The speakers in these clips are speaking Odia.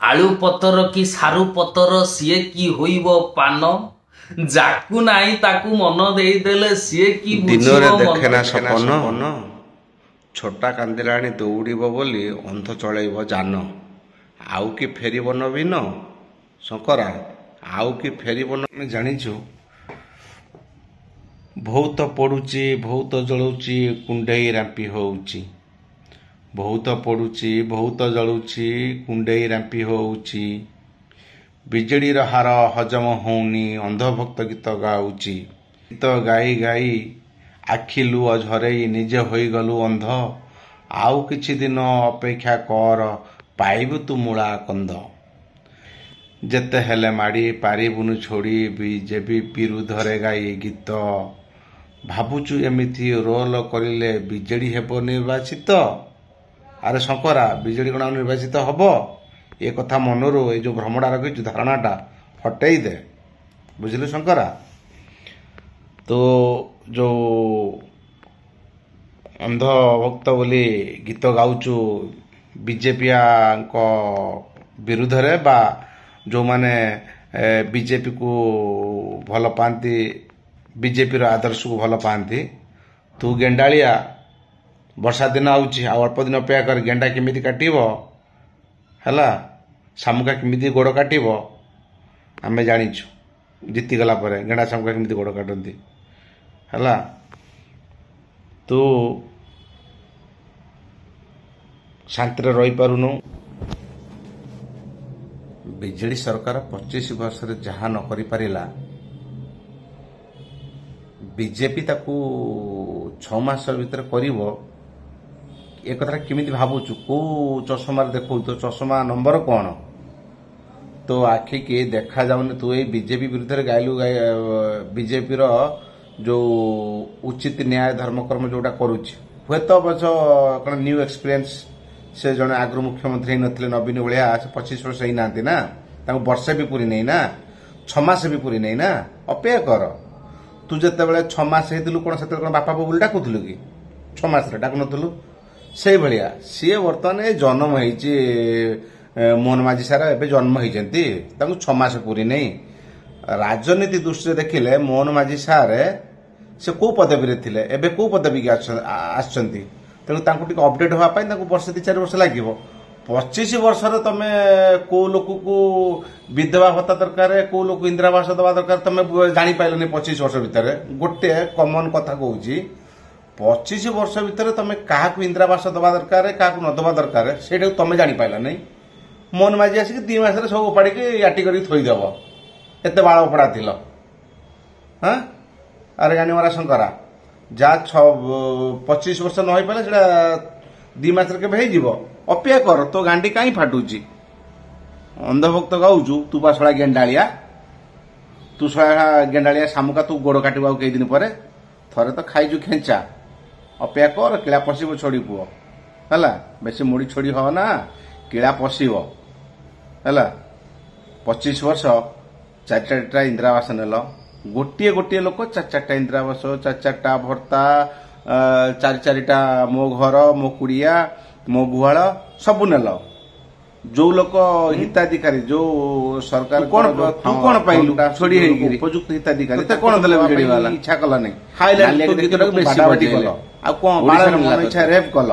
ଆଳୁ ପତର କି ସାରୁ ପତର ସିଏ କି ହୋଇବ ପାନ, ଯାକୁ ନାହିଁ ତାକୁ ମନ ଦେଇଦେଲେ ସିଏ କି ଦିନରେ ବୁଝିବ ଦେଖେ ନା ମନ। ସପନ, ଛୋଟା କାନ୍ଦିଲାଣି ଦୌଡ଼ିବ ବୋଲି ଅନ୍ଧ ଚଳେଇବ ଯାନ। ଆଉ କି ଫେରିବ ନବୀନ ଶଙ୍କରା, ଆଉ କି ଫେରିବ? ଆମେ ଜାଣିଛୁ ବହୁତ ପୋଡ଼ୁଛି, ବହୁତ ଜଳୁଛି, କୁଣ୍ଡେଇ ରାମ୍ପି ହଉଛି। ବହୁତ ପୋଡ଼ୁଛି, ବହୁତ ଜଳୁଛି, କୁଣ୍ଡେଇ ରାମ୍ପି ହଉଛି। ବିଜେଡ଼ିର ହାର ହଜମ ହଉନି, ଅନ୍ଧଭକ୍ତ ଗୀତ ଗାଉଛି। ଗୀତ ଗାଇ ଗାଇ ଆଖି ଲୁହ ଝରେଇ ନିଜେ ହୋଇଗଲୁ ଅନ୍ଧ। ଆଉ କିଛି ଦିନ ଅପେକ୍ଷା କର, ପାଇବୁ ତୁ ମୂଳା କନ୍ଦ। ଯେତେ ହେଲେ ମାଡ଼ି ପାରିବୁନୁ ଛୋଡ଼ି ବିଜେପି ବିରୁଦ୍ଧରେ ଗାଇ ଗୀତ। ଭାବୁଛୁ ଏମିତି ରୋଲ କରିଲେ ବିଜେଡ଼ି ହେବ ନିର୍ବାଚିତ? ଆରେ ଶଙ୍କରା, ବିଜେଡ଼ି କ'ଣ ଆଉ ନିର୍ବାଚିତ ହବ? ଏ କଥା ମନରୁ ଏଇ ଯୋଉ ଭ୍ରମଟା ରଖିଛୁ, ଧାରଣାଟା ହଟେଇ ଦେ, ବୁଝିଲୁ ଶଙ୍କରା? ତୁ ଯୋଉ ଅନ୍ଧଭକ୍ତ ବୋଲି ଗୀତ ଗାଉଛୁ ବିଜେପିଆଙ୍କ ବିରୁଦ୍ଧରେ ବା ଯେଉଁମାନେ ବିଜେପିକୁ ଭଲ ପାଆନ୍ତି, ବିଜେପିର ଆଦର୍ଶକୁ ଭଲ ପାଆନ୍ତି, ତୁ ଗେଣ୍ଡାଳିଆ, ବର୍ଷା ଦିନ ଆଉଛି, ଆଉ ଅଳ୍ପ ଦିନ ଅପେକ୍ଷା କର। ଗେଣ୍ଡା କେମିତି କାଟିବ ହେଲା, ଶାମୁକା କେମିତି ଗୋଡ଼ କାଟିବ ଆମେ ଜାଣିଛୁ। ଜିତିଗଲା ପରେ ଗେଣ୍ଡା ଶାମୁକା କେମିତି ଗୋଡ଼ କାଟନ୍ତି ହେଲା। ତୁ ଶାନ୍ତିରେ ରହିପାରୁନୁ। ବିଜେଡ଼ି ସରକାର 25 ବର୍ଷରେ ଯାହା ନ କରିପାରିଲା, ବିଜେପି ତାକୁ 6 ମାସ ଭିତରେ କରିବ, ଏ କଥାଟା କେମିତି ଭାବୁଛୁ? କୋଉ ଚଷମାରେ ଦେଖାଉଛୁ? ତୋ ଚଷମା ନମ୍ବର କ'ଣ? ତୋ ଆଖିକି ଦେଖାଯାଉନି? ତୁ ଏଇ ବିଜେପି ବିରୁଦ୍ଧରେ ଗାଇଲୁ, ବିଜେପିର ଯୋଉ ଉଚିତ ନ୍ୟାୟ ଧର୍ମକର୍ମ ଯୋଉଟା କରୁଛି, ହୁଏତ ଅବଶ୍ୟ କ'ଣ ନ୍ୟୁ ଏକ୍ସପିରିଏନ୍ସ, ସେ ଜଣେ ଆଗରୁ ମୁଖ୍ୟମନ୍ତ୍ରୀ ହେଇନଥିଲେ, ନବୀନ ଭଳିଆ ସେ 25 ବର୍ଷ ହେଇନାହାନ୍ତି ନା, ତାଙ୍କୁ ବର୍ଷେ ବି ପୁରୀ ନେଇ ନା, 6 ମାସ ବି ପୁରୀ ନେଇ ନା। ଅପେକ୍ଷା କର। ତୁ ଯେତେବେଳେ 6 ମାସ ହେଇଥିଲୁ, କ'ଣ ସେତେବେଳେ କ'ଣ ବାପା ବୋଉ ବୋଲି ଡାକୁଥିଲୁ କି? 6 ମାସରେ ଡାକୁନଥିଲୁ। ସେଇଭଳିଆ ସିଏ ବର୍ତ୍ତମାନ ଏ ଜନ୍ମ ହେଇଛି, ମୋହନ ମାଝୀ ସାର ଏବେ ଜନ୍ମ ହେଇଛନ୍ତି, ତାଙ୍କୁ 6 ମାସ ପୁରୀ ନେଇ। ରାଜନୀତି ଦୃଷ୍ଟିରେ ଦେଖିଲେ ମୋହନ ମାଝୀ ସାର୍ ସେ କୋଉ ପଦବୀରେ ଥିଲେ, ଏବେ କୋଉ ପଦବୀକି ଆସିଛନ୍ତି, ତେଣୁ ତାଙ୍କୁ ଟିକେ ଅପଡେଟ୍ ହେବା ପାଇଁ ତାଙ୍କୁ ବର୍ଷେ 2 4 ବର୍ଷ ଲାଗିବ। 25 ବର୍ଷରେ ତମେ କୋଉ ଲୋକକୁ ବିଧବା ଭତ୍ତା ଦରକାର, କୋଉ ଲୋକକୁ ଇନ୍ଦିରାବାସ ଦେବା ଦରକାର, ତମେ ଜାଣିପାରିଲନି 25 ବର୍ଷ ଭିତରେ। ଗୋଟେ କମନ କଥା କହୁଛି, 25 ବର୍ଷ ଭିତରେ ତମେ କାହାକୁ ଇନ୍ଦିରାବାସ ଦେବା ଦରକାର, କାହାକୁ ନ ଦେବା ଦରକାର, ସେଇଟାକୁ ତମେ ଜାଣିପାରିଲ ନାହିଁ। ମୋହନ ମାଝୀ ଆସିକି 2 ମାସରେ ସବୁ ଉପାଡ଼ିକି ଆଟି କରିକି ଥୋଇଦେବ। ଏତେ ବାଳ ଉପଡ଼ା ଥିଲ? ହଁ, ଆରେ ଗାଣ୍ଡି ମରା ଶଙ୍କରା, ଯାହା 6 25 ବର୍ଷ ନ ହେଇପାରିଲା, ସେଇଟା 2 ମାସରେ କେବେ ହେଇଯିବ? ଅପେକ୍ଷା କର। ତୋ ଗାଣ୍ଡି କାହିଁ ଫାଟୁଛି? ଅନ୍ଧଭକ୍ତ ଗାଉଛୁ ତୁ ପା ଶଳା ଗେଣ୍ଡାଳିଆ। ତୁ ଶଳା ଗେଣ୍ଡାଳିଆ ଶାମୁକା, ତୁ ଗୋଡ଼ କାଟିବ ଆଉ କେଇ ଦିନ ପରେ। ଥରେ ତ ଖାଇଛୁ ଖେଞ୍ଚା, ଅପେକ୍ଷା କର, କିଳା ପଶିବ ଛୋଡ଼ି ପୁଅ। ହେଲା, ବେଶୀ ମୁଡ଼ି ଛୋଡ଼ି ହବ ନା, କିଳା ପଶିବ। ହେଲା, 25 ବର୍ଷ 4 ଚାରିଟା ଇନ୍ଦିରାବାସ ନେଲ, ଗୋଟିଏ ଗୋଟିଏ ଲୋକ 4 ଚାରିଟା ଇନ୍ଦିରାବାସ, 4 ଚାରିଟା ଭର୍ତ୍ତା, 4 ଚାରିଟା ମୋ ଘର, ମୋ କୁଡ଼ିଆ, ମୋ ଗୁହାଳ ସବୁ ନେଲ। ଯୋଉ ଲୋକ ହିତାଧିକାରୀ, ଯୋଉ ସରକାର କଣ ତୁ କଣ ପାଇଲୁ ଛୋଡ଼ି ହେଇକିରି? ଉପଯୁକ୍ତ ହିତାଧିକାରୀ, ତୋତେ କଣ ଦେଲେ ବିଜେଡି ବାଲା? ଇଚ୍ଛା କଲା ନାହିଁ, ଗୀତଟାକୁ ବେଶୀ କଲ, ଆଉ କଣ ବାଳ ମନ ଇଚ୍ଛା ରେପ୍ କଲ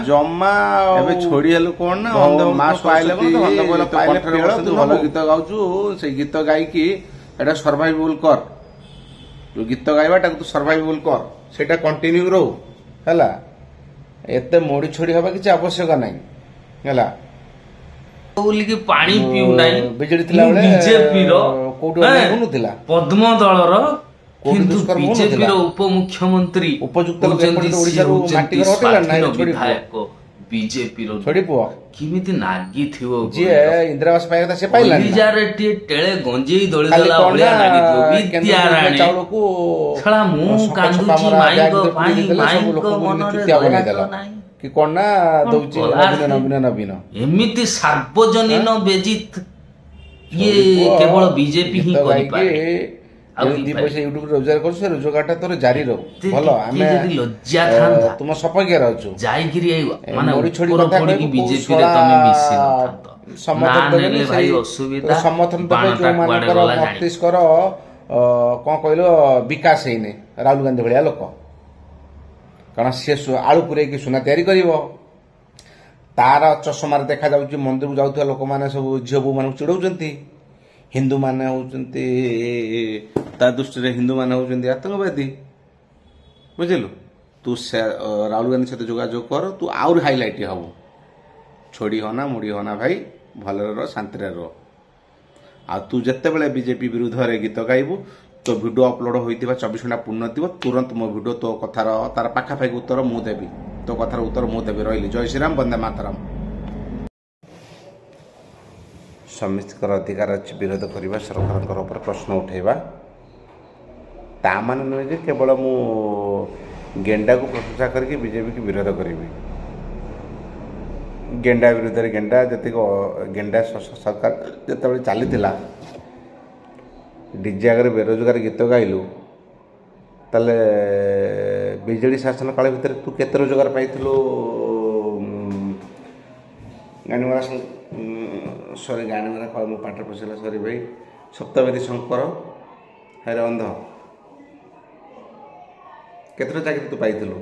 ଜମା। ଏବେ ଛୋଡ଼ି ହେଲୁ କଣ ନା ଅନ୍ଧ ମା ପାଇଲେ, ଅନ୍ଧ ପାଇଲେ। ଭଲ ଗୀତ ଗାଉଛୁ, ସେଇ ଗୀତ ଗାଇକି ଏଟା ସର୍ଭାଇଭଲ କର। ଯୋଉ ଗୀତ ଗାଇବାଟାକୁ ତୁ ସର୍ଭାଇଭଲ କର, ସେଇଟା କଣ୍ଟିନ୍ୟୁ ରହୁ। ହେଲା, ଏତେ ମୋଡ଼ି ଛୋଡ଼ି ହବା କିଛି ଆବଶ୍ୟକ ନାହିଁ। ହେଲା, ବୋଲିକି ପାଣି ପିଉନାହିଁ। ବିଜେଡି ଥିଲା ବେଳେ ବିଜେପିର କୋଉଠି ହଉନଥିଲା, ପଦ୍ମ ଦଳର, କିନ୍ତୁ ବିଜେପିର ଉପମୁଖ୍ୟମନ୍ତ୍ରୀ ଉପଯୁକ୍ତ ଓଡିଶାରୁ ବିଧାୟକ ବିଜେପିର ଛୋଡ଼ି ପୁଅ କେମିତି ନାଗିଥିବ। ଯିଏ ଇନ୍ଦିରାବାସ ପାଇବା କଥା ସେ ପାଇଲାନି, ଟିକେ ଟେଳେ ଗଞ୍ଜେଇ ଦଳିଦେଲା ଭଳିଆ ନାଗିଥିବ। ବିଦ୍ୟାରାଣୀ ଚାଉଳକୁ ଶଳା ମୁଁ କାନ୍ଦୁଛି ମାଇଙ୍କ ପାଇଁ, ମାଇଙ୍କ ମନରେ ଦୟା ନାହିଁ କି କଣ ନା ଦଉଛି ନବୀନ ନବୀନ ନବୀନ। ଏମିତି ସାର୍ବଜନୀନ ବେଜିତ ଇଏ କେବଳ ବିଜେପି ହିଁ କରିପାରେ। ଆଉ ଯେଉଁ କି ଦି ପାଇଲୁ? ପଇସା ୟୁଟ୍ୟୁବରେ ରୋଜଗାର କରୁଛୁ, ସେ ରୋଜଗାରଟା ତୋର ଜାରି ରହୁ। ଏତେ ଭଲ, ଟିକେ ଆମେ ଯଦି ଲଜ୍ଜା ଥାନ୍ତା, ତୁମ ସପକ୍ଷରେ ଅଛୁ। ଯାଇକିରି ଏଇ ମାନେ ମୋଡ଼ି ଛୋଡ଼ି ଉପର କଥା ପଡ଼ିକି କହିବୁ, କୋଉ ବିଜେପିରେ ଶଳା ତମେ ମିଶି ନଥାନ୍ତ। ନା ସମର୍ଥନ ଦେବେନି, ନେଲେ ଭାଇ ସେଇ ଅସୁବିଧା, ସମର୍ଥନ ଦେବେ ବାଣଟା କୁଆଡେ ଯୋଉମାନଙ୍କର ଗଲା ଜାଣି। ମସ୍ତିଷ୍କର କଣ କହିଲ ବିକାଶ ହେଇନି, ରାହୁଲ ଗାନ୍ଧୀ ଭଳିଆ ଲୋକ। କାରଣ ସିଏ ଆଳୁ ପୁରେଇକି ସୁନା ତିଆରି କରିବ। ତାର ଚଷମାରେ ଦେଖାଯାଉଛି ମନ୍ଦିରକୁ ଯାଉଥିବା ଲୋକମାନେ ସବୁ ଝିଅ ବୋହୂମାନଙ୍କୁ ଚିଡଉଛନ୍ତି। ହିନ୍ଦୁମାନେ ହଉଛନ୍ତି, ତା ଦୃଷ୍ଟିରେ ହିନ୍ଦୁମାନେ ହଉଛନ୍ତି ଆତଙ୍କବାଦୀ, ବୁଝିଲୁ? ତୁ ସେ ରାହୁଲ ଗାନ୍ଧୀ ସହିତ ଯୋଗାଯୋଗ କର, ତୁ ଆହୁରି ହାଇଲାଇଟ୍ ହବୁ। ଛୋଡ଼ି ହନା ମୁଡ଼ି ହନା ଭାଇ, ଭଲରେ ରହ, ଶାନ୍ତିରେ ରହ। ଆଉ ତୁ ଯେତେବେଳେ ବିଜେପି ବିରୁଦ୍ଧରେ ଗୀତ ଗାଇବୁ, ତୋ ଭିଡ଼ିଓ ଅପଲୋଡ ହୋଇଥିବା 24 ଘଣ୍ଟା ପୂର୍ଣ୍ଣ ଥିବ, ତୁରନ୍ତ ମୋ ଭିଡ଼ିଓ ତୋ କଥାର ତାର ପାଖାପାଖି ଉତ୍ତର ମୁଁ ଦେବି, ତୋ କଥାର ଉତ୍ତର ମୁଁ ଦେବି। ରହିଲି, ଜୟ ଶ୍ରୀରାମ, ବନ୍ଦେ ମାତରମ୍। ସମସ୍ତଙ୍କର ଅଧିକାର ଅଛି ବିରୋଧ କରିବା, ସରକାରଙ୍କର ଉପରେ ପ୍ରଶ୍ନ ଉଠେଇବା। ତା ମାନେ ନୁହେଁ ଯେ କେବଳ ମୁଁ ଗେଣ୍ଡାକୁ ପ୍ରଶଂସା କରିକି ବିଜେପିକୁ ବିରୋଧ କରିବି। ଗେଣ୍ଡା ବିରୁଦ୍ଧରେ ଗେଣ୍ଡା, ଯେତିକି ଗେଣ୍ଡା ସରକାର ଯେତେବେଳେ ଚାଲିଥିଲା, ଡିଜେ ଆଗରେ ବେରୋଜଗାର ଗୀତ ଗାଇଲୁ, ତାହେଲେ ବିଜେଡ଼ି ଶାସନ କାଳ ଭିତରେ ତୁ କେତେ ରୋଜଗାର ପାଇଥିଲୁ? ଗାଣିମାରା, ସରି, ଗାଣିମାରା ମୋ ପାଟିରେ ପଶିଲା, ସରି ଭାଇ। ସପ୍ତବେଦୀ ଶଙ୍କର, ହରେ ଅନ୍ଧ, କେତେଟା ଚାକିରି ତୁ ପାଇଥିଲୁ?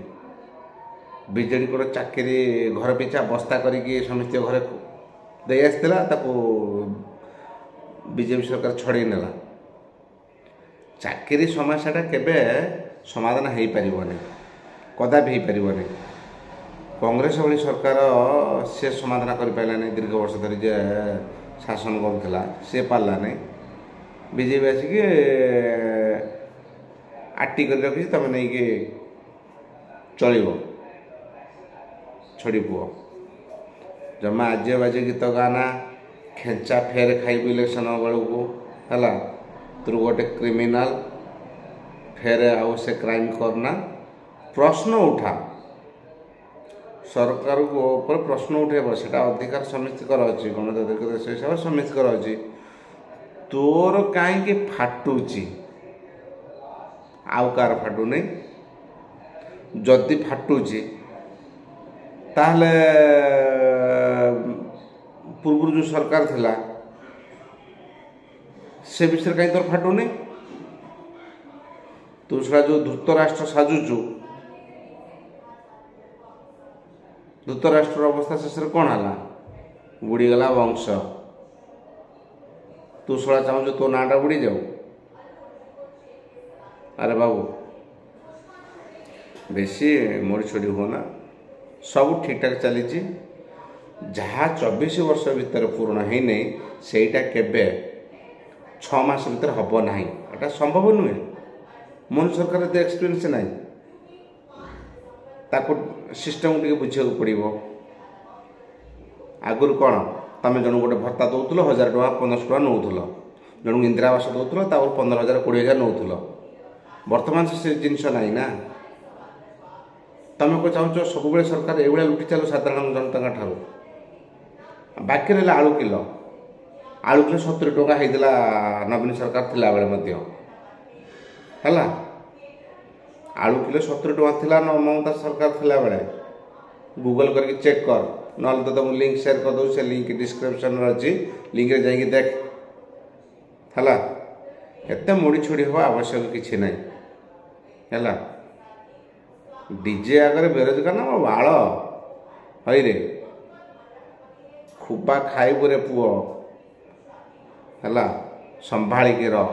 ବିଜେଡ଼ି ଗୋଟେ ଚାକିରି ଘର ପିଛା ବସ୍ତା କରିକି ସମସ୍ତଙ୍କ ଘରେ ଦେଇ ଆସିଥିଲା, ତାକୁ ବିଜେପି ସରକାର ଛଡ଼େଇ ନେଲା। ଚାକିରି ସମସ୍ୟାଟା କେବେ ସମାଧାନ ହେଇପାରିବନି, କଦାପି ହେଇପାରିବନି। କଂଗ୍ରେସ ଭଳି ସରକାର ସେ ସମାଧାନ କରିପାରିଲାନି, ଦୀର୍ଘ ବର୍ଷ ଧରି ଯେ ଶାସନ କରୁଥିଲା ସେ ପାରିଲାନି। ବିଜେପି ଆସିକି ଆଟି କରି ରଖିଛି, ତମେ ନେଇକି ଚଳିବ। ଛଡ଼ି ପୁଅ, ଜମା ଆଜେ ବାଜେ ଗୀତ ଗାନା, ଖେଞ୍ଚା ଫେର ଖାଇବୁ ଇଲେକ୍ସନ ବେଳକୁ, ହେଲା? ତୁ ଗୋଟେ କ୍ରିମିନାଲ, ଫେର ଆଉ ସେ କ୍ରାଇମ୍ କରନା। ପ୍ରଶ୍ନ ଉଠା, ସରକାରକୁ ଉପରେ ପ୍ରଶ୍ନ ଉଠେଇବ, ସେଟା ଅଧିକାର ସମସ୍ତଙ୍କର ଅଛି। ଗଣତାନ୍ତ୍ରିକ ଦେଶ ହିସାବରେ ସମସ୍ତଙ୍କର ଅଛି। ତୋର କାହିଁକି ଫାଟୁଛି, ଆଉ କାହାର ଫାଟୁନି? ଯଦି ଫାଟୁଛି, ତାହେଲେ ପୂର୍ବରୁ ଯେଉଁ ସରକାର ଥିଲା ସେ ବିଷୟରେ କାହିଁ ତୋର ଫାଟୁନି? ତୁ ଶଳା ଯେଉଁ ଧୃତରାଷ୍ଟ୍ର ସାଜୁଛୁ, ଧୃତରାଷ୍ଟ୍ରର ଅବସ୍ଥା ଶେଷରେ କ'ଣ ହେଲା? ବୁଡ଼ିଗଲା ବଂଶ। ତୁ ଶଳା ଚାହୁଁଛୁ ତୋ ନାଁଟା ବୁଡ଼ି ଯାଉ? ଆରେ ବାବୁ, ବେଶୀ ମୋଡ଼ି ଛୋଡ଼ି ହୁଅନା। ସବୁ ଠିକଠାକ ଚାଲିଛି। ଯାହା 24 ବର୍ଷ ଭିତରେ ପୂରଣ ହେଇନି, ସେଇଟା କେବେ 6 ମାସ ଭିତରେ ହେବ ନାହିଁ, ଏଟା ସମ୍ଭବ ନୁହେଁ। ମୋହନ ସରକାର ଏତେ ଏକ୍ସପିରିଏନ୍ସ ନାହିଁ, ତାକୁ ସିଷ୍ଟମକୁ ଟିକେ ବୁଝିବାକୁ ପଡ଼ିବ। ଆଗରୁ କ'ଣ ତମେ ଜଣକୁ ଗୋଟେ ଭତ୍ତା ଦେଉଥିଲ 1000 ଟଙ୍କା, 1500 ଟଙ୍କା ନେଉଥିଲ, ଜଣକୁ ଇନ୍ଦିରା ଆବାସ ଦେଉଥିଲ, ତାପରେ 15,000 20,000 ନେଉଥିଲ। ବର୍ତ୍ତମାନ ସେ ଜିନିଷ ନାହିଁ ନା। ତମେ କ'ଣ ଚାହୁଁଛ ସବୁବେଳେ ସରକାର ଏଇଭଳିଆ ଲୁଟି ଚାଲୁ ସାଧାରଣ ଜନତାଙ୍କ ଠାରୁ? ବାକି ରହିଲା ଆଳୁ କିଲୋ। ଆଳୁ କିଲୋ 70 ଟଙ୍କା ହେଇଥିଲା ନବୀନ ସରକାର ଥିଲାବେଳେ ମଧ୍ୟ। ହେଲା, ଆଳୁ କିଲୋ 70 ଟଙ୍କା ଥିଲା ମମତା ସରକାର ଥିଲାବେଳେ। ଗୁଗଲ କରିକି ଚେକ୍ କର, ନହେଲେ ତ ମୁଁ ଲିଙ୍କ ସେୟାର କରିଦେଉଛି, ସେ ଲିଙ୍କ ଡିସ୍କ୍ରିପ୍ସନରେ ଅଛି, ଲିଙ୍କରେ ଯାଇକି ଦେଖ। ହେଲା, ଏତେ ମୋଡ଼ି ଛୋଡ଼ି ହେବା ଆବଶ୍ୟକ କିଛି ନାହିଁ। ହେଲା, ଡିଜେ ଆଗରେ ବେରୋଜଗାର ନା ମୋ ବାଳ। ହଇରେ ଖୁବା ଖାଇବୁ ରେ ପୁଅ, ହେଲା, ସମ୍ଭାଳିକି ରହ।